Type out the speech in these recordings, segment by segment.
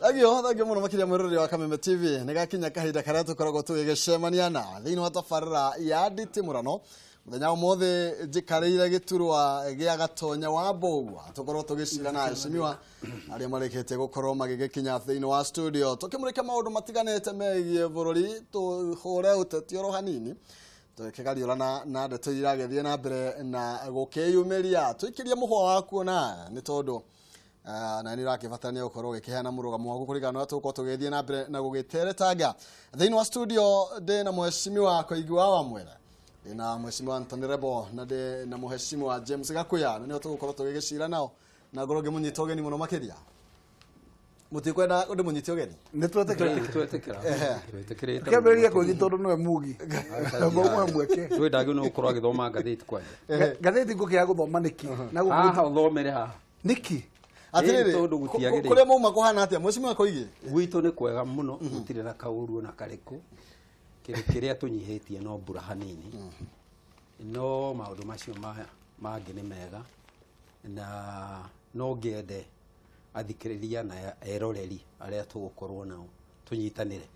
Thagio thagio muno makiria mwiroreri wa Kameme TV nigakinya kahinda karia tukoragwo tugigicemania na thiini wa tabarira ya nditimurano muthenya umuthi njikarĩire gĩturwa gĩa Gatonya wa Mbũgua tukorwo tũgĩcira na heshimiwa arĩa marĩkĩtie gũkorwo magĩgĩkinya thĩinĩ wa studio tũkĩmũrĩka maũndũ matiganĩte megiĩ bũrũri tũhũre ũteti oro hanini tũkĩgariũrana na ndeto iragĩthiĩ na mbere na gũkĩyumĩria tũikĩrie mũhwa waku na nĩ tondũ na nĩ ũrakĩbatania gũkorwo ũgĩkĩheana mũrũgamo waku kũringana na ũrĩa tũgũkorwo tũgĩthiĩ na mbere na gũgĩteretanga thĩinĩ wa studio ndĩ na mheshimiwa Koigi wa Wamwere, ndĩ na mheshimiwa Anthony Rebo na ndĩ na mheshimiwa James Gakuya na nĩo tũgũkorwo tũgĩgĩcira nao na ngorwo ngĩmũnyita ũgeni mũno makĩria. Mũtikwenda ndĩmũnyite ũgeni? Nĩ twetĩkĩra. Twetĩkĩra. Twetĩkĩrĩte. Kĩambĩrĩria Koigi tondũ nĩwe mugi. Ngũmũhe mweke. Twĩ ndagĩrĩirwo nĩ gũkorwo agĩthoma ngathĩti kwanja. Ngathĩti ngũkĩaga gũthoma nĩkĩ? Na gũkũ Haha ũthomere haha. Nĩkĩ? Atirĩrĩ, Tondũ gũtiagĩrĩire. kũrĩa mauma kũhana atĩa mheshimiwa Koigi? Gwitũ nĩ kwega mũno, gũtirĩ na kaũru ona karĩkũ. Kĩndũ kĩrĩa tũnyihĩtie no mbura hanini. No maũndũ macio mangĩ nĩ mega na no ngĩende athikĩrĩria na eroreri arĩa tũgũkorwo nao tũnyitanĩre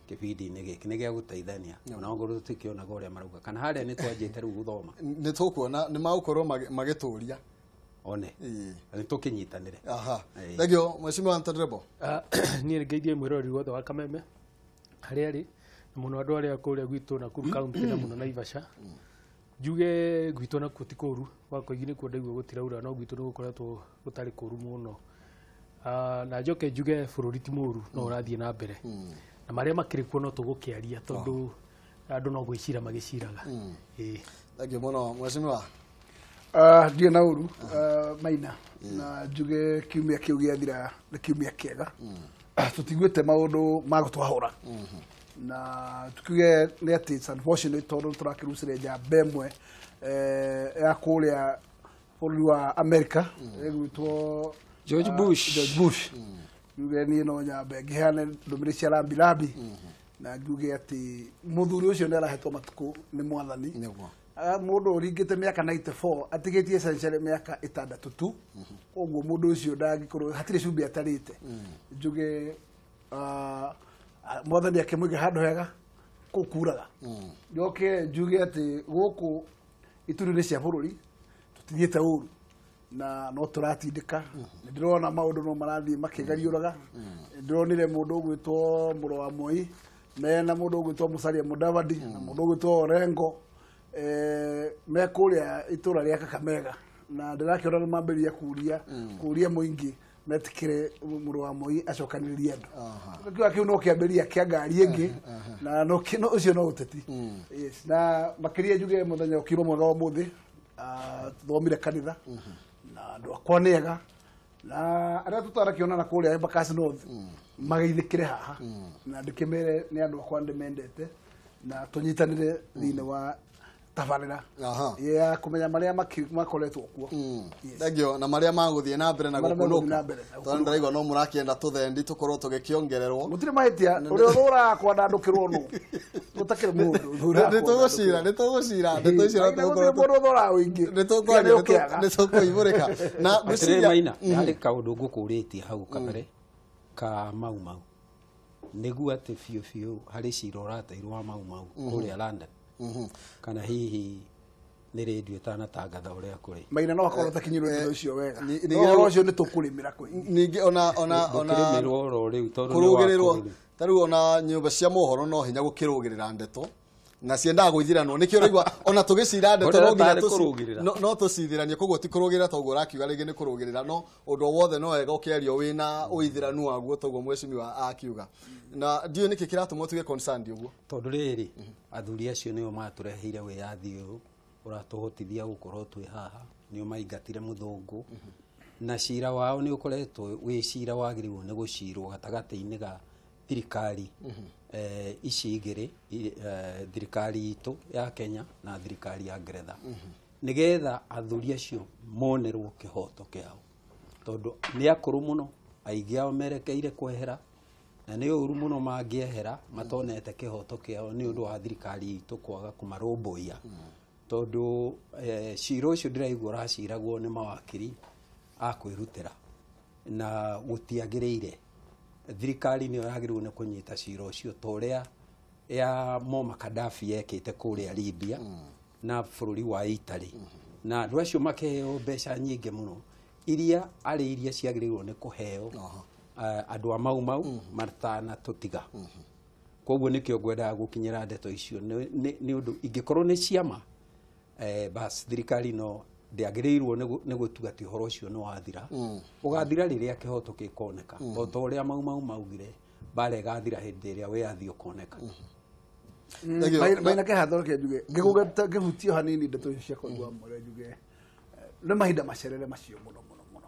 kĩbindi-inĩ gĩkĩ nĩ gĩa gũteithania ona ongorwo tũtikĩonaga ũrĩa marauga kana harĩa nĩ twanjĩte rĩu gũthoma. Nĩ tũkuona nĩ magũkorwo magĩtũria one nĩ tũkĩnyitanĩre. Aha. Thengio mheshimiwa Anthony Rebo. Niĩ ngeithie mwĩroreri wothe wa Kameme harĩa arĩ na mũno andũ arĩa kũrĩa gwitũ Nakuru county na mũno Naivasha. Njuge gwitũ nakuo ti kũru, gwa Koigi nĩkuo ndaigua gũtiraura no gwitũ nĩ gũkoretwo gũtarĩ kũru mũno. Na njoke njuge bũrũri ti mũru no ũrathiĩ na mbere na marĩa makĩrĩ kuo no tũgũkĩaria tondũ andũ no gwĩcira magĩciraga. Thengio mũno mheshimiwa. Ndirĩ na ũru Maina na njuge kiumia kĩu gĩathira nĩ kiumia kĩega. Tũtiguĩte maũndũ ma gũtwahũra na tukiuge nĩ atĩ it's unfortunate tondũ tũrakĩrucire njamba ĩmwe ya kũrĩa bũrũri wa America ĩgwĩtwo George Bush. George Bush. Njuge niĩ no nyambe ngĩheane ndũmĩrĩri cia rambirambi na njuge atĩ mũthuri ũcio nĩ arahetwo matukũ nĩ mwathani. Nĩguo. Mũndũ ũringĩte mĩaka 94 atigĩtie century mĩaka ĩtandatũ tu koguo mũndũ ũcio ndangĩkorwo hatirĩ cumbĩ atarĩte. Njuge mwathani akĩmũiga handũ hega kũu kuraga. Njoke njuge atĩ gũkũ ituri-inĩ cia bũrũri tũtithiĩte ũru na no tũratindĩka. Nĩ ndĩrona maũndũ no marathiĩ makĩgariũraga. Ndĩronire mũndũ ũgwĩtwo Mũro wa Moi mena mũndũ ũgwĩtwo Musalia Mudavadi na mũndũ ũgwĩtwo Orengo me kũrĩa itũra rĩa Kakamega na ndĩrakĩona nĩ mambĩrĩria kũria mũingĩ metĩkĩre Mũrũ wa Moi acokanĩrĩrie andũ. Kĩu kĩu no kĩambĩrĩria kĩa ngari ĩngĩ na no ũcio no ũteti. Yes, na makĩria njuge mũthenya ũkiuma mwega wa ũmũthĩ, thomire kanitha na andũ akwa nĩ ega na arĩa tũtarakĩonana kũrĩa Embakasi North mageithĩkĩre haha na ndĩkĩmere nĩ andũ akwa ndĩmendete na tũnyitanĩre thĩinĩ wa tabarĩra ya kũmenya marĩa makoretwo kuo. Thengio na marĩa magũthiĩ na mbere na Marĩa megũthiĩ na gũkunũka mbere na tondũ gũkunũka. ndĩraigua no mũrakĩenda tũthendi tũkorwo tũgĩkĩongererwo. Gũtirĩ mahĩtia ũrĩa ũthũraga kwandandũkĩrwo nũ gũtakĩrĩ mũndũ ũthũraga Nĩ tũgũcira nĩ tũgũcira ndeto icio no Gũtirĩ mũndũ ũthũraga ũingĩ. nĩ tũkwaria nĩ tũkũihũrĩka na Atĩrĩrĩ ngwĩciria Maina, harĩ kaũndũ ngũkũrĩtie hau kabere ka Mau Mau nĩguo atĩ biũ biũ harĩ cira ũrateirwo wa Mau Mau kũrĩa London kana hihi nĩ rĩndiũ ĩtanatangatha ũrĩa kũrĩ. Maina no akorwo atakinyirwo nĩ ũndũ ũcio wega. Ningĩ- No ũhoro ũcio nĩ tũkũrĩmĩra kũingĩ. Ningĩ ona ona ona Ndũkĩrĩmĩrwo oro rĩu tondũ nĩ wa kũrũgĩrĩrwo bũrũri. ta rĩu ona nyũmba cia mohoro no hinya gũkĩrũgĩrĩra ndeto na ciendaga gũithiranwo nĩkĩo ũraigua ona tũgĩcira ndeto Ũrĩa no nginya tarĩ kũrũgĩrĩra. no tũcithiranie koguo ti kũrũgĩrĩra toguo ũrakiuga rĩngĩ nĩ kũrũgĩrĩra no ũndũ o wothe no wega ũkĩario wĩna ũithiranu waguo toguo mheshimiwa akiuga na ndiũĩ nĩkĩ kĩratũma ũtuge concerned ũguo. Tondũ rĩrĩ athuri acio nĩo matũreheire wĩyathi ũyũ ũratũhotithia gũkorwo twĩ haha nĩo maingatire mũthũngũ na cira wao nĩ ũkoretwo wĩ cira wagĩrĩirwo nĩ gũcirwo gatagatĩ-inĩ ga thirikari ici igĩrĩ thirikari itũ ya Kenya na thirikari ya Ngeretha nĩgetha athuri acio monerwo kĩhoto kĩao tondũ nĩ akũrũ mũno aingĩ ao merekeire kwehera na nĩ ũru mũno mangĩehera matonete kĩhoto kĩao nĩ ũndũ wa thirikari itũ kwaga kũmarũmbũiya tondũ cira ũcio ndĩraigua ũraciragwo nĩ mawakiri a kwĩrutĩra na gũtiagĩrĩire. Thirikari nĩyo yagĩrĩirwo nĩ kũnyita cira ũcio ta ũrĩa ya Muammar Gaddafi yekĩte kũrĩa Libya na bũrũri wa Italy, na andũ acio makĩheo mbeca nyingĩ mũno iria arĩ iria ciagĩrĩirwo nĩ kũheo andũ a Mau Mau matanatũtiga. Koguo nĩkĩo ngwendaga gũkinyĩra ndeto icio nĩ ũndũ ingĩkorwo nĩ ciama, bas thirikari no ndĩagĩrĩirwo nĩ gũtua atĩ ũhoro ũcio nĩ wathira. Ũgathira rĩrĩa kĩhoto gĩkoneka, o ta ũrĩa Mau Mau maugire mbara ĩgathira hĩndĩ ĩrĩa wĩyathi ũkoneka. Maina kĩhatho reke njuge ngĩhutia hanini ndeto icio cia kũigua mwere njuge nĩ mahinda macerere macio mũno mũno mũno,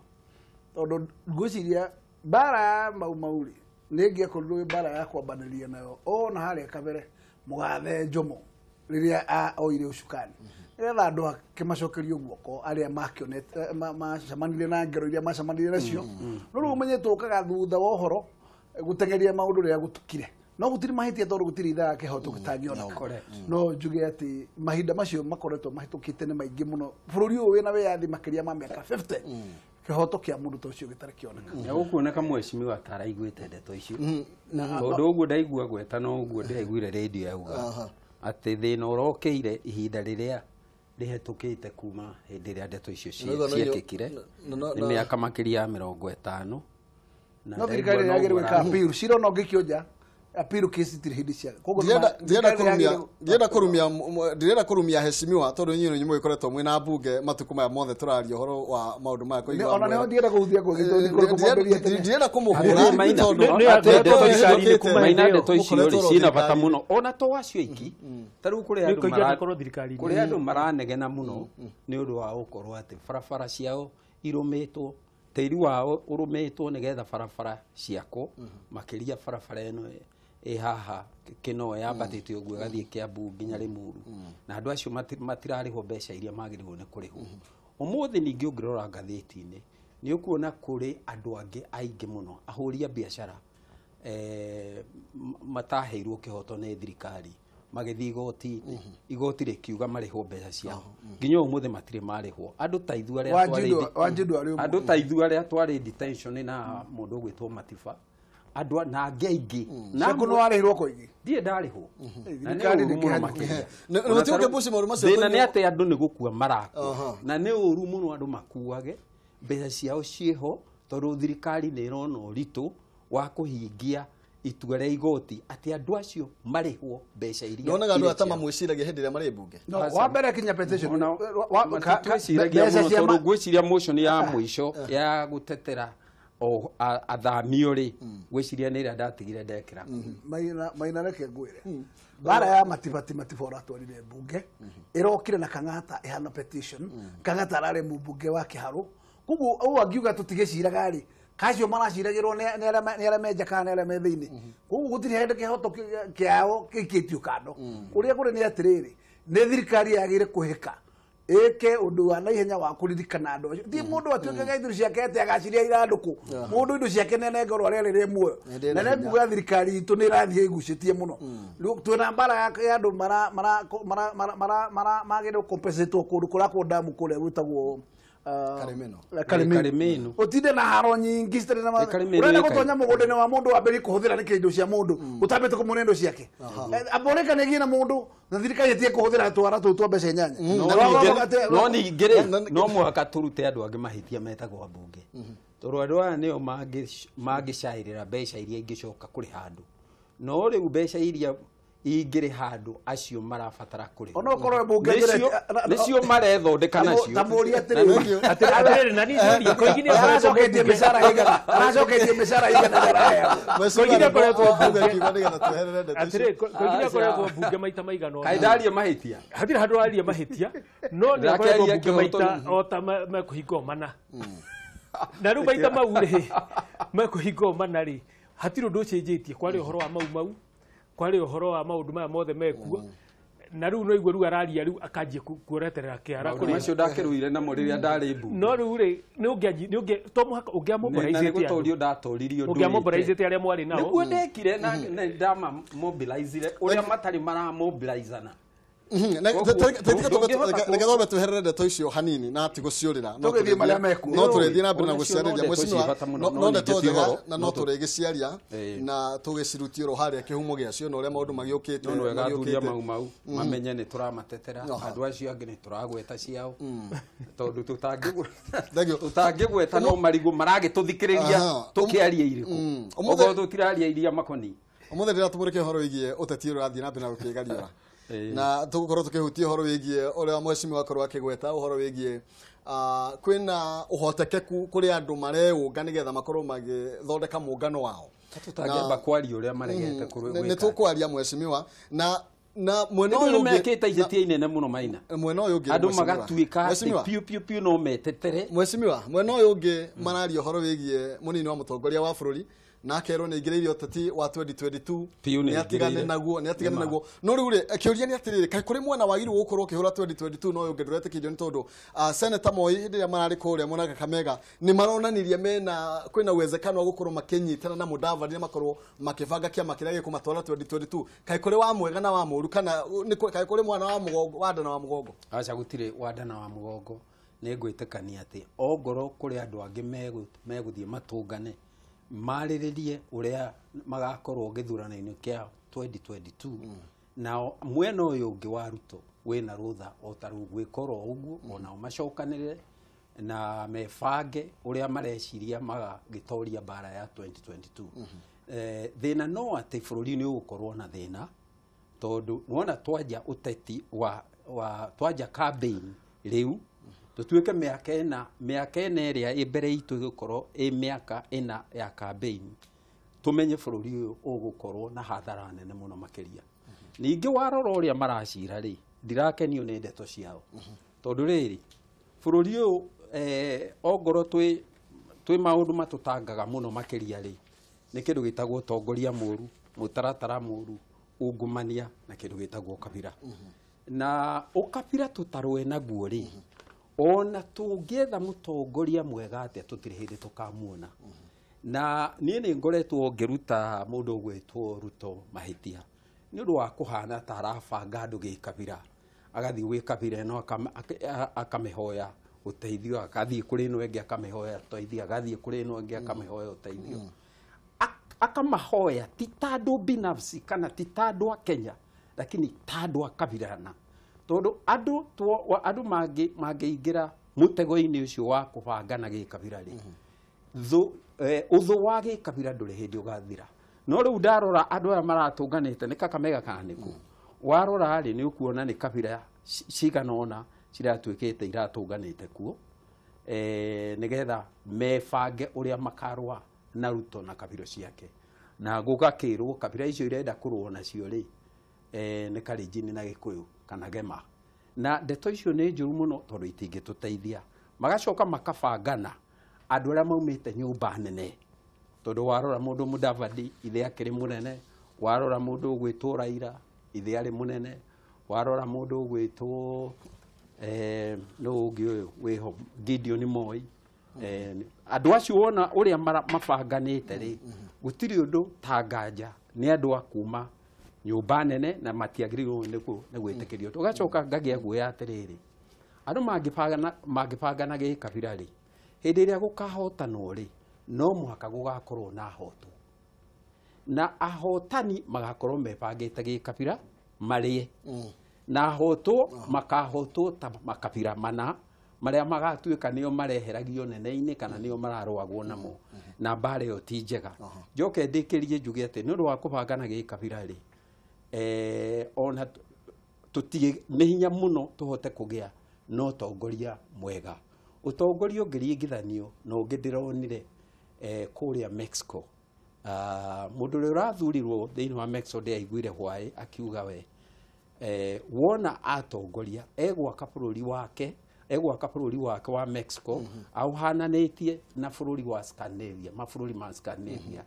tondũ ngwĩciria mbara ya Mau Mau rĩ nĩ ĩngĩakorirwo ĩ mbara ya kwambanĩria nayo ona harĩa kabere mũgathe Jomo rĩrĩa oire ũcukani, nĩgetha andũ ake macokerio guoko arĩa makĩonete macemanirie na ngero iria macemanirie nacio. No rĩu ũmenye tũkaga thutha wa ũhoro gũteng'eria maũndũ rĩrĩa gũtukire, no gũtirĩ mahĩtia tondũ gũtirĩ ithaa kĩhoto gĩtangĩoneka. No njuge atĩ mahinda macio makoretwo mahĩtũkĩte nĩ maingĩ mũno. Bũrũri ũyũ wĩna wĩyathi makĩria ma mĩaka 50, kĩhoto kĩa mũndũ ta ũcio gĩtarĩ kĩoneka. Na gũkuoneka mheshimiwa ataraiguĩte ndeto icio, tondũ ũguo ndaigua gweta no ũguo ndĩraiguire rĩndio yauga atĩ thĩna ũrokĩire ihinda rĩrĩa rĩhetũkĩte kuma hĩndĩ ĩrĩa ndeto icio ciekĩkire nĩ mĩaka makĩria ya 50. No thirikari yagĩrĩirwo gwĩka appeal cira ona ũngĩkĩonja appeal case itirĩ hĩndĩ cia. Koguo ndirenda kũrumia heshimiwa tondũ inyuĩ nĩ mũgĩkoretwo mwĩna mbunge matukũ maya mothe tũraria ũhoro wa maũndũ maya kũigua. Ona nĩho ndienda kũhutia kũngĩ, ndirenda kũmũhũra tondũ maina ndeto icio rĩ ciĩna bata mũno ona to acio aiki. Ta rĩu kũrĩ andũ maranegena mũno nĩ ũndũ wa gũkorwo atĩ barabara ciao irũmĩtwo, tĩri wao ũrũmĩtwo nĩgetha barabara ciakwo, makĩria barabara ĩno ĩ haha Kĩnoa yambatĩte ũguo ĩgathiĩ Kĩambu nginya Rĩmuru, na andũ acio matirarĩhwo mbeca iria magĩrĩirwo nĩ kũrĩhwo. Ũmũthĩ ningĩ ũngĩrora ngathĩti-inĩ nĩ ũkuona kũrĩ andũ angĩ aingĩ mũno ahũri a biacara mataheirwo kĩhoto nĩ thirikari magĩthiĩ igoti-inĩ, igoti rĩkiuga marĩhwo mbeca ciao, nginya ũmũthĩ matirĩ marĩhwo. Andũ ta ithuĩ arĩa twarĩ detention na mũndũ ũgwĩtwo Matiba, andũ na angĩ aingĩ na nĩ warĩhirwo koigi ndirĩ ndarĩhwo. Thĩna nĩ atĩ andũ nĩ gũkua marakua, na nĩ ũru mũno andũ makuage mbeca ciao ciĩho tondũ thirikari nĩ ĩrona ũritũ wa kũhingia itua rĩa igoti atĩ andũ acio marĩhwo mbeca iria. Nyonaga andũ ata mamwĩciragia hĩndĩ ĩrĩa marĩ mbunge. Wa mbere kinya petition twĩciragia mũno tondũ ngwĩciria motion ya mũico ya gũtetera athamio rĩ ngwĩciria nĩ ĩrĩa ndatigire ndekĩra. Maina reke ngwĩre mbara ya Matibati Matiba ũratwarire mbunge ĩrokire na Kang'ata ĩhana petition. Kang'ata ararĩ mũmbunge wa Kĩharũ, koguo ũũ angiuga tũtigĩciraga rĩ kacio maraciragĩrwo nĩ arĩa me nja kana nĩ arĩa me thĩinĩ. Koguo gũtirĩ hĩndĩ kĩhoto kĩao gĩikĩtio kando. Kũrĩa kũrĩ nĩ atĩrĩrĩ, nĩ thirikari yagĩrĩire kũhĩka ĩke ũndũ wa naihenya wa kũririkana andũ acio. Ti mũndũ atuĩkaga indo ciake atĩ agaciria ithandũkũ, mũndũ indo ciake nĩ anengerwo arĩa rĩrĩ muoyo. Na nĩ nguga thirikari itũ nĩ ĩrathiĩ ĩgucĩtie mũno. Twĩna mbara ya andũ magĩrĩirwo compensate kũndũ kũrakwo ndamu kũrĩa gwĩtagwo Karimeno. Ũtinde na haro nyingĩ citarĩ na ũrenda gũtonya mũgũnda-inĩ wa mũndũ wambĩrĩrie kũhũthĩra nĩkĩ indo cia mũndũ ũtambĩte kũmũne indo ciake. Amboneka nĩ na mũndũ na thirikari ĩtige kũhũthĩra twara tũu twa mbeca inyanya. No ningĩ rĩ no mũhaka tũrute andũ angĩ mahĩtia metagwo ambunge, tondũ andũ aya nĩo mangĩcaĩrĩra mbeca iria ingĩcoka kũrĩha andũ, no rĩu mbeca iria ingĩrĩha andũ acio marabatara kũrĩhwo ona ũkorwo mbunge nĩcio marethondeka nacio. Ta mũũria atĩrĩrĩ atĩrĩrĩ na niĩ nĩũria Koigi nĩ aracoketie mĩcara igana, aracoketie mĩcara igana Koigi nĩ akoretwo mbunge atĩrĩrĩ, Koigi nĩ akoretwo mbunge maita maigana ũna. Kaĩ ndaria mahĩtia? Hatirĩ handũ aria mahĩtia, no nĩ akoretwo mbunge maita o ta mekũhingwo mana. Na rĩu maita mau rĩ mekũhingwo mana rĩ hatirĩ ũndũ ũcenjetie. Kwarĩ ũhoro wa Mau Mau, kwarĩ ũhoro wa maũndũ maya mothe mekuo, na rĩu no igua rĩu araria rĩu akanjia kuoreterera kĩara kũrĩ macio ndakĩrũire namo rĩrĩa ndarĩ mbunge. No rĩu rĩ nĩ to mũhaka ũngĩamobilizĩte andũ, ndatoririo ũngĩamobilizĩte arĩa mwarĩ nao nĩguo ndekire na ndamamobilizire ũrĩa matarĩ maramobilizana. Reke twambe tweherere ndeto icio hanini na ti gũciũrĩra no Tũgĩthiĩ marĩa mekuo. No tũrĩthiĩ na mbere na Ona cio no gũciarĩria ndeto mheshimiwa, ciĩ bata mũno, no no no ndeto ningĩ ti njega ũhoro, na no no tũrĩgĩciaria na tũgĩcirutie oro harĩa kĩhumo gĩacio na ũrĩa maũndũ magĩũkĩte no nĩ wega athuri a magĩũkĩte. Mau Mau mamenye nĩ tũramatetera andũ acio angĩ nĩ tũragweta ciao tondũ Thank you. tũtangĩgweta no marigũ maragĩtũthikĩrĩria tũkĩaria irĩkũ okorwo tũtiraria iria makoni. Ũmũthĩ ndĩratũmũrĩke ũhoro wĩgiĩ ũteti ũrĩa ũrathiĩ na mbere na gũkĩgariũra na tũgũkorwo tũkĩhutia ũhoro wĩgiĩ ũrĩa mheshimiwa akorwo akĩgweta ũhoro wĩgiĩ kwĩna ũhotekeku kũrĩ andũ mareũnga nĩgetha makorwo magĩthondeka mũngano wao. Tũtangĩamba kwaria ũrĩa maregete Nĩ tũkwaria mheshimiwa na mwena ũyũ ũyũ ũngĩ mekĩte ihĩtia inene mũno Maina mwena ũyũ ũngĩ andũ mheshimiwa. magatuĩka atĩ Mheshimiwa. piũ piũ piũ no metetere. Mheshimiwa, mwena ũyũ ũngĩ mararia ũhoro wĩgiĩ mũnini wa mũtongoria wa bũrũri na akerwo nĩ aingĩrĩire ũteti wa 2022 Piũ nĩ nĩ atigane aingĩrĩire. naguo nĩ atigane Nĩ ma. naguo. No rĩu rĩ, kĩũria nĩ atĩrĩrĩ, kaĩ kũrĩ mwena wagĩrĩirwo gũkorwo ũkĩhũra 2022 no ũyũ ũngĩ ndũretĩkĩrio nĩ tondũ Senator Moi hĩndĩ ĩrĩa mararĩ kũrĩa mwena wa Kakamega nĩ maronanirie mena kwĩna uwezekano wa gũkorwo makĩnyitana na Mudavadi na makorwo makĩbanga kĩama kĩrĩa gĩkũmatwara 2022. Kaĩ kũrĩ wa mwega na wa mũũru kana kaĩ kũrĩ mwana wa mũgongo wa nda na wa mũgongo? Aca gũtirĩ wa nda na wa mũgongo. Nĩ ngwĩtĩkania atĩ ongorwo kũrĩ andũ angĩ megũthiĩ matũngane marĩrĩrie ũrĩa magakorwo gĩthurano-inĩ kĩa 2022 nao mwena ũyũ ũngĩ wa Ruto wĩna rũtha o ta rũu gwĩkorwo ũguo onao macokanĩrĩre na mebange ũrĩa mareciria magagĩtoria mbara ya 2022. Thĩna no atĩ bũrũri nĩ ũgũkorwo na thĩna tondũ wona twanja ũteti wa twanja campaign rĩu tũtuĩke mĩaka ĩna ĩrĩa ĩ mbere itũ ĩgũkorwo ĩ mĩaka ĩna ya campaign tũmenye bũrũri ũyũ ũgũkorwo na hathara nene mũno makĩria. Ningĩ warora ũrĩa maracira rĩ, ndirakenio nĩ ndeto ciao tondũ rĩrĩ bũrũri ũyũ ongorwo twĩ maũndũ matũtangaga mũno makĩria rĩ nĩ kĩndũ gĩtagwo ũtongoria mũũru, mũtaratara mũũru, ungumania na kĩndũ gĩtagwo kabira. Na ũkabira tũtarũe naguo rĩ, ona tũngĩetha mũtongoria mwega atĩa tũtirĩ hĩndĩ tũkamuona. Na niĩ nĩ ngoretwo ngĩruta mũndũ ũgwĩtwo Ruto mahĩtia nĩ ũndũ wa kũhana ta arabanga andũ gĩkabira, agathiĩ gwĩ kabira ĩno akamĩhoya ũteithio, agathiĩ kũrĩ ĩno ĩngĩ akamĩhoya ũteithio, agathiĩ kũrĩ ĩno ĩngĩ akamĩhoya ũteithio. Akamahoya ti ta andũ binafsi kana ti ta andũ a Kenya lakini ta andũ a kabirana tondũ andũ mangĩingĩra mũtego-inĩ ũcio wa kũbangana gĩkabira rĩ, ũthũ wa gĩkabira ndũrĩ hĩndĩ ũgathira. No rĩu ndarora andũ aya maratũnganĩte nĩ Kakamega kana nĩkũ, warora rĩ nĩ ũkuona nĩ kabira cigana ũna ciratuĩkĩte iratũnganĩte kuo nĩgetha mebange ũrĩa makarũa na Ruto na kabira ciake. Na gũgakĩrwo kabira icio irenda kũrũa nacio rĩ nĩ Kalenjin na Gĩkũyũ kana Gema. Na ndeto icio nĩ njũru mũno tondũ itingĩtũteithia. Magacoka makabangana andũ arĩa maumĩte nyũmba nene tondũ warora mũndũ Mudavadi ithe akĩrĩ mũnene, warora mũndũ ũgwĩtwo Raila ithe arĩ mũnene, warora mũndũ ũgwĩtwo nũ ũngĩ ũyũ wĩho Gideon Moi, andũ acio wona ũrĩa mabanganĩte rĩ gũtirĩ ũndũ ta nganja nĩ andũ a kuma nyũmba nene na matiagĩrĩirwo nĩ gwĩtĩkĩrio. Tũgacoka ngagĩa guoya atĩrĩrĩ, andũ mangĩbangana gĩkabira rĩ, hĩndĩ ĩrĩa gũkahotanwo rĩ no mũhaka gũgakorwo na ahotwo na ahotani magakorwo mebangĩte gĩkabira marĩe na ahotwo makahotwo ta makabira mana marĩa magatuĩka nĩo mareheragio nene-inĩ kana nĩo mararũagwo namo na mbara ĩyo ti njega. Njoke ndĩkĩrie njuge atĩ nĩ ũndũ wa kũbangana gĩkabira rĩ ona tũtige nĩ hinya mũno tũhote kũgĩa na ũtongoria mwega. Ũtongoria ũngĩringithanio na ũngĩ ndĩronire kũrĩa Mexico. Mũndũ ũrĩa ũrathurirwo thĩinĩ wa Mexico ndĩaiguire hwaĩ akiuga we wona atongoria egwaka bũrũri wake egwaka bũrũri wake wa Mexico auhananĩtie na bũrũri wa Scandinavia, mabũrũri ma Scandinavia.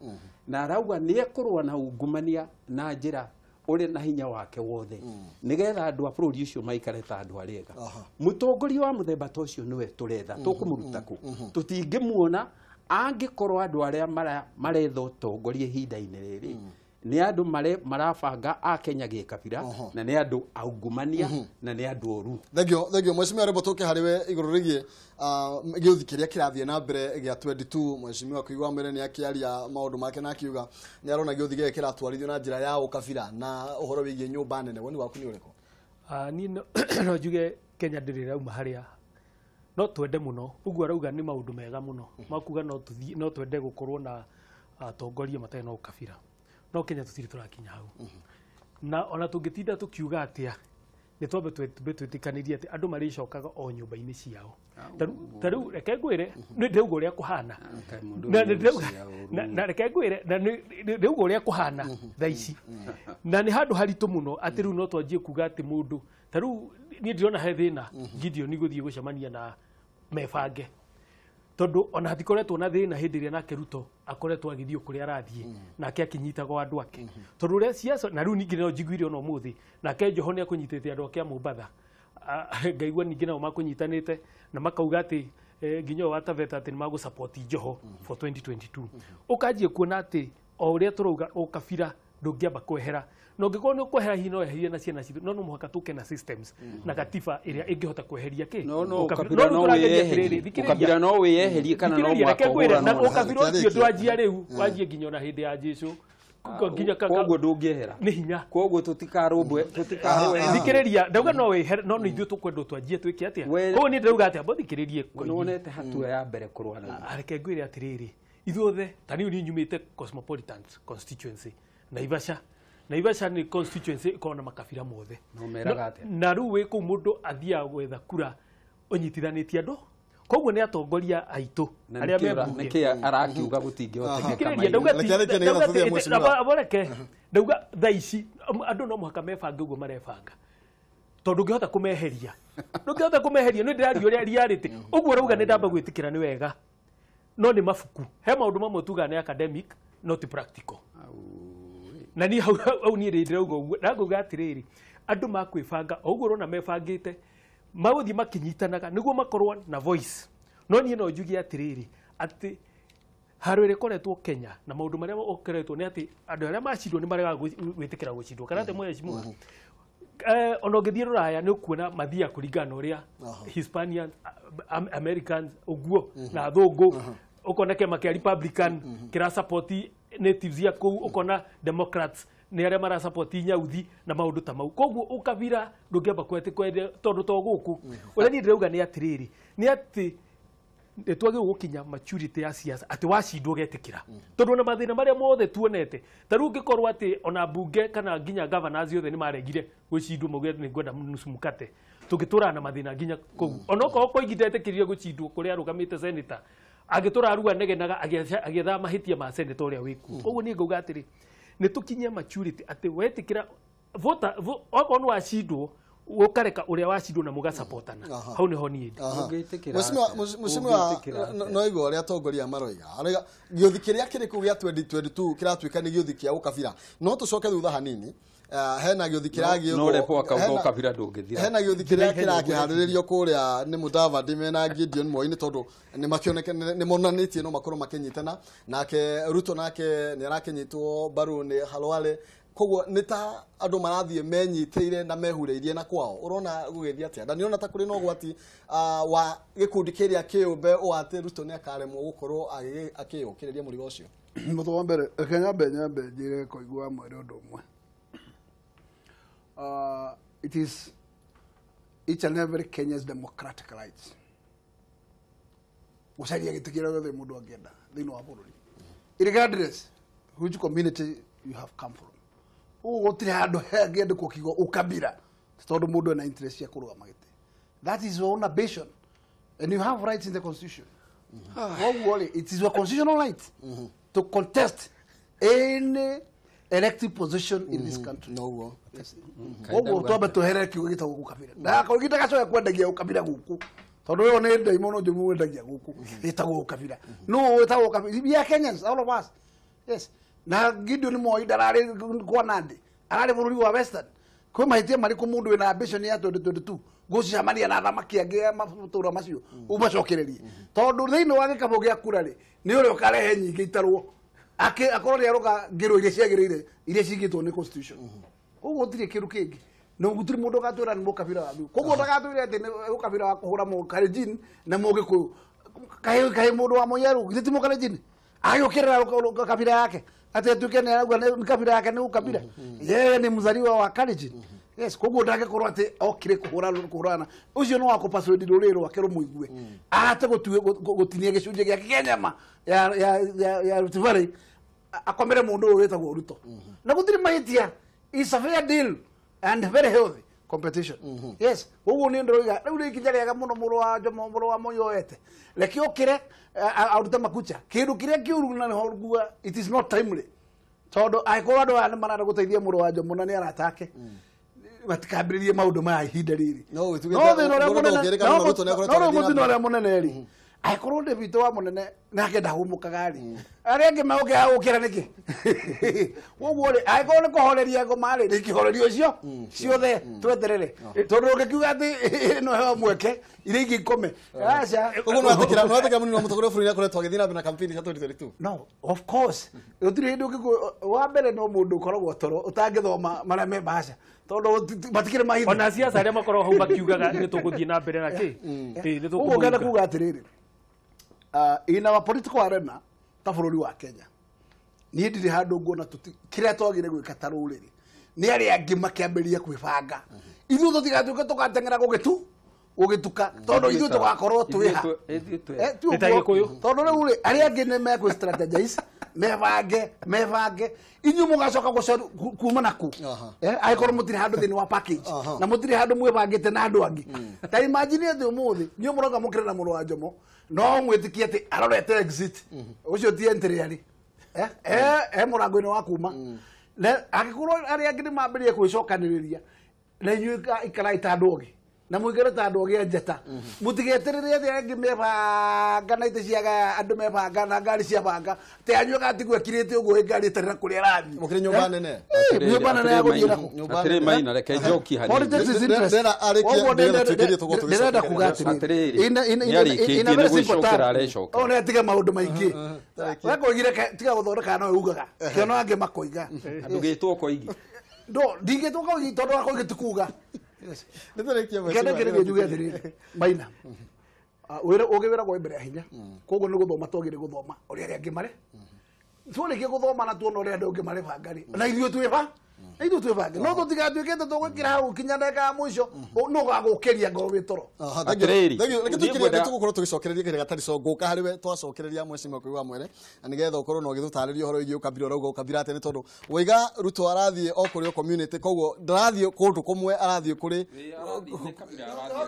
Na arauga nĩ ekũrũa na ungumania na njĩra ũrĩ na hinya wake wothe nĩgetha andũ a bũrũri ũcio maikare ta andũ arĩa ega. Mũtongoria wa mũthemba ta ũcio nĩwe tũretha, tũkũmũruta kũ? Tũtingĩmuona angĩkorwo andũ arĩa maretha ũtongoria ihinda-inĩ rĩrĩ Nĩ andũ marabanga a Kenya gĩkabira na nĩ andũ aungumania na nĩ andũ oru. Thengio mheshimiwa Rebo tũke harĩ we igũrũ rĩgiĩ gĩũthi kĩrĩa kĩrathiĩ na mbere gĩa 22. Mheshimiwa Kũigua Mwere nĩ akĩaria maũndũ make na akiuga nĩ arona gĩũthi gĩkĩ kĩratwarithio na njĩra ya ũkabira na ũhoro wĩgiĩ nyũmba nene. Woni waku nĩ ũrĩkũ? Niĩ no njuge Kenya ndĩrĩ ĩrauma harĩa no twende mũno ũguo arauga nĩ maũndũ mega mũno makuga no twende gũkorwo na atongoria matarĩ na ũkabira no Kenya tũtirĩ tũrakinya hau na ona tũngĩtinda tũkiuga atĩa nĩ twambe twĩtĩkanĩrie atĩ andũ marĩcokaga o nyũmba-inĩ ciao. Ta rĩu reke ngwĩre nĩ ndĩrauga ũrĩa kũhana na reke ngwĩre na ndĩrauga ũrĩa kũhana thaa ici na nĩ handũ haritũ mũno atĩ rĩu no twanjie kuga atĩ mũndũ ta rĩu niĩ ndĩrona he thĩna Gideon gũthiĩ gũcemania na mebange tondu ona hatikoretwo na thina hindi ria nake Ruto akoretwo agithio kuria arathie nake akinyitagwo andu ake tondu uria siasa na riu ningi no njiguire ona umuthi nake Joho ni akunyitite andu ake a Mombatha ngaigua ningi nao makunyitanite na makauga ati nginya wa Taveta ati ni magu support Joho for 2022 ukanjie kuona ati o uria turauga ukabira ndungiamba kwehera no ngikorwo ni ukwehera hihi no eherie na ciana citũ no no mũhaka tũke na systems na gatiba ĩrĩa ĩngĩhota kweheria kĩ no no ukabira no wĩyeherie ukabira no wĩyeherie kana no mũhaka ũhũrana na ukabira ũcio ndwanjia rĩu wanjie nginya ona hĩndĩ ya Jesũ nginya koguo ndũngĩehera nĩ hinya koguo tũtikarũmbwe tũtikarũe thikĩrĩria ndauga no wĩhere no nĩ ithuĩ tũkwendwo twanjie twĩke atĩa koguo niĩ ndĩrauga atĩa mbothikĩrĩrie nĩwonete hatua ya mbere kũrũa na reke ngwĩre atĩrĩrĩ ithuothe ta niĩ nyumĩte Cosmopolitan constituency Naivasha Naivasha ni constituency ikoragwo na makabira mothe no meraga atia na riu wi kuu mundu athiaga gwetha kura unyitithanĩtie andũ koguo nĩ atongoria aitũ arĩa me bunge nĩkĩ arakiuga gũtingĩhotekeka reke ndauga thaa ici andũ no mũhaka mebange ũguo marebanga tondũ ndũngĩhota kũmeheria ndũngĩhota kũmeheria nĩ ndĩraria ũrĩa reality ũguo ũrauga nĩ ndamba gwĩtĩkĩra nĩ wega no nĩ mabuku he maũndũ mamwe tugaga nĩ academic not practical na ni hau ni ndĩrauga ũguo na ngauga atĩrĩrĩ andũ makwĩbanga o ũguo ũrona mebangĩte magũthiĩ makinyitanaga nĩguo makorwo na voice no niĩ no njuge atĩrĩrĩ atĩ haro ĩrĩa ĩkoretwo Kenya na maũndũ marĩa ũkoretwo nĩ atĩ andũ arĩa macindwo nĩ maregaga gwĩtĩkĩra gũcindwo kana atĩ mheshimiwa ona ũngĩthiĩ Rũraya nĩ ũkuona mathiaga kũringana na ũrĩa Hispanians Americans ũguo na athũngũ ũkona kĩama kĩa Republican kĩra support natives ya kũu ũkona Democrats nĩ arĩa marasapoti nyauthi na maũndũ ta mau koguo ũkabira ndũngĩamba kwende tondũ to gũkũ ũrĩa niĩ ndĩrauga nĩ atĩrĩrĩ nĩ atĩ nĩ twagĩrĩirwo gũkinya maturity ya siasa atĩ wacindwo ũgetĩkĩra tondũ ona mathĩna marĩa mothe tuonete ta rĩu ũngĩkorwo atĩ ona mbunge kana nginya governors othe nĩ maregire gũcindwo mauge nĩ ngwenda nusu mkate tũngĩtũraga na mathĩna nginya kũu onokorwo Koigi ndetĩkĩrire gũcindwo kũrĩa arũgamĩte senator angĩtũra arua negenaga agĩethaga mahĩtia ma senator ũrĩa wĩkuo koguo niĩ ngauga atĩrĩ nĩ tũkinyie maturity atĩ wetĩkĩra voter okorwo nĩ wacindwo ũkareka ũrĩa wacindwo na mũgacapotana hau nĩho niĩ ndĩ mheshimiwa no igua ũrĩa atongoria maroiga aroiga gĩũthi kĩrĩa kĩrĩ kũu gĩa 2022 kĩratuĩka nĩ gĩũthi kĩa ũkabira no tũcoke thutha hanini hena gĩũthi kĩragĩũkwo no repo akauga ũkabira ndũngĩthira hena gĩũthi kĩrĩa kĩrakĩharĩrĩrio kũrĩa nĩ Mudavadi mena Gideon Moi nĩ tondũ nĩ monanĩtie no makorwo makĩnyitana nake Ruto nake nĩ arakĩnyitwo mbaru nĩ Khalwale koguo nĩ ta andũ marathiĩ menyitĩire na mehurĩirie na kwao ũrona gũgĩthiĩ atĩa na nĩũrona ta kũrĩ na ũgwati wa gĩkundi kĩrĩa kĩũmbe o atĩ Ruto nĩ akaremwo gũkorwo akĩyũkĩrĩria mũrigo ũcio mũthũ wa mbere reke nyambe njĩre Koigi Mwere ũndũ ũmwe. It is each and every Kenya's democratic rights gũcaria gĩtĩ kĩrĩa gĩothe mũndũ angĩenda thĩinĩ wa bũrũri regardless which community you have come from ũguo gũtirĩ handũ hangĩandĩkwo kiugo ũkabira tondũ mũndũ ena interest cia kũrũgama gĩtĩ. That is your own ambition and you have rights in the constitution. Koguo rĩ, it is your constitutional right to contest any elective position in this country. Noguo koguo twambe tweherere kiugo gĩtagwo ũkabira na Koigi ndagacoke kwendagia ũkabira gũkũ tondũ ĩyo nĩ ndaimono njũmu wendagia gũkũ ĩtagwo ũkabira no ĩtagwo ũkabira. We are Kenyans, all of us. Yes. Na Gideon Moi ndararĩ kwa Nandi, ararĩ bũrũri wa Western. Kwĩ mahĩtia marĩkũ mũndũ wĩna ambition ya 2022 gũcemania na athamaki angĩ a matũũra macio ũmacokererie tondũ thĩinĩ wa gĩkabũ gĩa kura rĩ nĩ ũrĩa ũkarehe nyingĩ itarwo Akorwo nĩ aroga ngĩro iria ciagĩrĩire iria cigĩtwo nĩ constitution. Koguo gũtirĩ kĩndũ kĩngĩ. No gũtirĩ mũndũ ũgatwĩra nĩ mũkabira wa thu. Koguo ndagatwĩre atĩ nĩ mũkabira wa kũhũra mũkalenjin na mũgĩkũyũ. Kaĩ mũndũ wa Mũnyaru githĩ ti mũkalenjin? Agĩũkĩrĩra kabira yake atĩ atuĩke nĩ arauga nĩ kabira yake nĩ ũkabira. Yeye ni mzaliwa wa Kalenjin. Yes, koguo ndangĩkorwo atĩ okire kũhũrana. Ũcio no wa kũpersuade rũrĩrĩ rwake rũmũigue. Ate gũtinia gĩcunjĩ gĩake kĩa nyama ya Rift Valley akomere mũndũ ũyũ wĩtagwo Ruto. Na gũtirĩ mahĩtia. It's a fair deal and very healthy competition. Yes, koguo nĩ ndĩroiga rĩu nĩ ikinya rĩega mũno mũrũ wa Jomo mũrũ wa Moi oete. Reke okĩre arute makucha. Kĩndũ kĩrĩa kĩũru na nĩho nguga it is not timely. Tondũ angĩkorwo andũ aya nĩ marenda gũteithia mũrũ wa Jomo na nĩ arata ake matikambĩrĩrie maũndũ maya ihinda rĩrĩ. No, No thĩna ũrĩa mũnene no rĩu mũtino ũrĩa mũnene rĩ angĩkorwo ndĩ witũ wa mũnene nake ndahũmũkaga rĩ arĩa angĩ megũkĩaga gũkĩra nĩkĩ? Koguo rĩ angĩkorwo nĩ kũhoreria ngoma rĩ nĩ icio ciothe tweterere tondũ ũngĩkiuga atĩ ĩno heo mweke iria ingĩ ikome. Aca. Koguo no wetĩkĩra mũnini wa mũtongoria wa bũrũri akoretwo agĩthiĩ na mbere na campaign cia 2022. No, of course. Gũtirĩ hĩndĩ wa mbere no mũndũ ũkoragwo toro ũtangĩthoma marĩa me mbaca tondũ matikĩrĩ mahinda. Ona siasa arĩa makoragwo hau makiugaga nĩ tũgũthiĩ na mbere na kĩ? Nĩ Koguo ngenda kuga atĩrĩrĩ, in our political arena ta bũrũri wa Kenya niĩ ndirĩ handũ nguona kĩrĩa twagĩrĩire gwĩka ta rũrĩrĩ nĩ arĩa angĩ makĩambĩrĩria kwĩbanga. Ithuĩ tũtigatuĩke tũgateng'era gũgĩtuka tondũ ithuĩ tũgakorwo twĩha. Tondũ rĩu rĩ arĩa angĩ nĩ mekwĩ strategize mebange inyuĩ mũgacoka kuma naku angĩkorwo mũtirĩ handũ thĩinĩ wa package na mũtirĩ handũ mwĩbangĩte na andũ angĩ. Ta imagine atĩ ũmũthĩ inyuĩ mũroka mũkĩre na mũrũ wa Jomo no mwĩtĩkie atĩ arorete exit ũcio ti entry arĩ mũrango-inĩ wa kuma. Angĩkorwo arĩa angĩ nĩ mambĩrĩrie kwĩcokanĩrĩria na inyuĩ ikarai ta andũ ogĩ na mũikare ta andũ ogĩ a njata mũtigeterere atĩ angĩ mebanga na itĩ cia andũ mebanga na ngari cia banga atĩ anyue gatigwo ekirĩte ũguo ngari ĩtarĩ na kũrĩa ĩrathiĩ. Mũkĩrĩ nyũmba nene. Nyũmba nene ya gũthiĩ nakũ. Atĩrĩ Maina, reke njokie hanini. Politics is interest. Koguo ndĩrenda kuga atĩrĩrĩ nĩarĩkĩtie nĩ gwĩcokera arecokera. O nĩ atige maũndũ maingĩ. We koigire tiga gũthondeka no ugaga. Kĩo no angĩ makoiga. Ndũgĩtwo Koigi. Ndo ndingĩtwo Koigi tondũ wa Koigi ti kuga. Nĩtũrĩkie Kende kĩrĩ njuge atĩrĩrĩ Maina, ũgĩ wĩragwo mbere ya hinya koguo nĩ gũthoma twagĩrĩire gũthoma ũrĩa arĩa angĩ marĩ twarĩkia gũthoma na tuona ũrĩa andũ angĩ marebanga rĩ na ithuĩ twĩba na ithuĩ twĩbange no tũtigatuĩkĩte tũgwĩkĩra hau kinya ndagĩka ya mũico nũ ũgagũkĩria ngoro wĩ toro. Atĩrĩrĩ, tũgũkorwo tũgĩcokereria kĩrĩa gatarĩ co ngũka harĩ we twacokereria mwecimwa Koigi wa Mwere na nĩgetha ũkorwo na ũgĩtũtarĩria ũhoro wĩgiĩ ũkabira ũrauga ũkabira atĩa nĩ tondũ waiga Ruto arathiĩ o kũrĩ o community koguo ndarathiĩ kũndũ kũmwe arathiĩ kũrĩ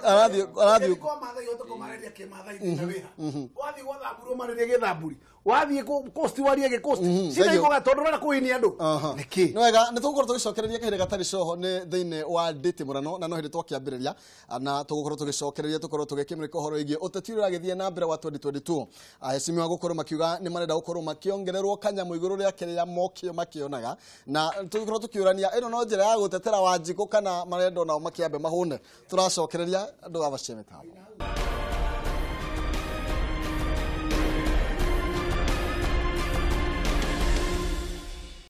arathiĩ kwa Maathai ũhote kũmarĩria kĩmathai na wĩha wathiĩ gwa Thamburu ũmarĩrie gĩthamburi wathiĩ coast warie gĩcoast cina ikoga tondũ ũrenda kũhinia andũ nĩkĩ. Nĩ wega nĩ tũgũkorwo tũgĩcokereria kahinda gatarĩ coho nĩ thĩinĩ wa ndĩtĩ mũrano na no hĩndĩ twakĩambĩrĩria na tũgũkorwo tũgĩcokereria tũkorwo tũgĩkĩmũrĩka ũhoro wĩgiĩ ũteti ũrĩa ũragĩthiĩ na mbere wa 2022. Aheshimiwa gũkorwo makiuga nĩ marenda gũkorwo makĩongererwo kanyamũ igũrũ rĩa kĩrĩa mokĩo makĩonaga na tũgĩkorwo tũkĩũrania ĩno no njĩra ya gũtetera Wanjikũ kana marenda onao makĩambe mahũne. Tũracokereria ndũgabacie mĩtambo.